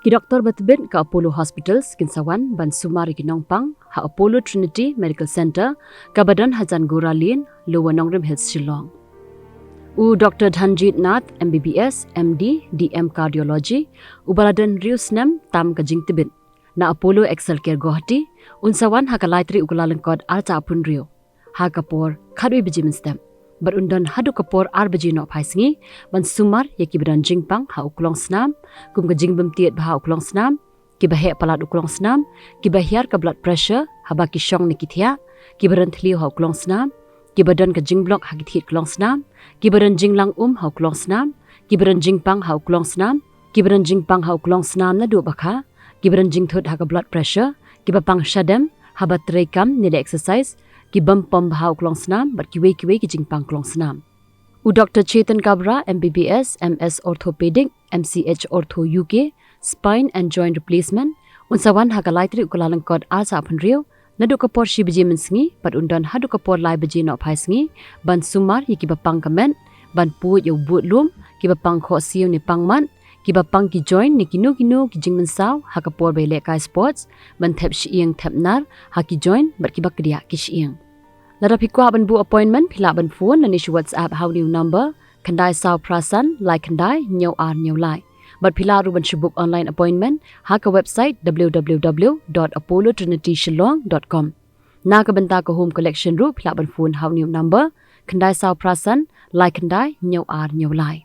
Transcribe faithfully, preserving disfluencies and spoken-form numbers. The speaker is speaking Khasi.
Ki doktor ba tbit ka Apollo Hospitals kin sa wan ban sumar ïa ki nongpang ha Apollo Trinity Medical Centre kaba don hajan Gora Lane, Lower Nongrim Hills, Shillong. U Doktor Dhanjit Nath, M B B S, M D, D M Cardiology, uba la don hynriew snem tam ka jingtbit na Apollo Excel Care Guwahati, un sa wan ha ka lai tarik u Kyllalyngkot arhajar arphew hynriew, ha ka por khatwei baje mynstep bad un don haduh ka por ar baje nohphai sngi ban sumar ïa kiba don jingpang ha u klongsnam, kum ka jingbymtiat bha ha u klongsnam, kiba heh palat u klongsnam, kiba hiar ka blood pressure haba ki shong ne ki thiah, kiba don thliew ha u klongsnam, kiba don ka jingblok ha ki thied klongsnam, kiba don jinglang um ha u klongsnam, kiba don jingpang ha u klongsnam, kiba don jingpang ha u klongsnam naduh ba kha, kiba don jingthut ha ka blood pressure, kiba pang shadem haba trei kam ne leh exercise, ki bym pom bha ha u klongsnam bad kiwei kiwei ki jingpang klongsnam. U Doktor Chetan Kabra, M B B S, M S Orthopedic, M C H Ortho U K, Spine and Joint Replacement, un sa wan ha ka lai tarik u Kyllalyngkot arhajar arphew hynriew, naduh ka por shi baje mynsngi bad un don haduh ka por lai baje nohphai sngi ban sumar ïa kiba pang ka met, ban pud ïa u bud lum, kiba pang khohsiew ne pang mat, kiba pang ki joint ne kino kino ki jingmynsaw ha ka por ba ïalehkai sports, ban thep shyieng thep nar ha ki joint bad kiba kdiah ki shyieng. Lada phi kwah ban buh appointment, phi lah ban phone lane shu WhatsApp ha une u number, khyndai saw phra san lai khyndai hynñiew ar hynñiew lai. Bad phi lah ruh ban shu book online appointment ha ka website w w w dot apollo trinity shillong dot com. Na ka bynta ka home collection ruh phi lah ban phone ha une u number, khyndai saw phra san lai khyndai hynñiew ar hynñiew lai.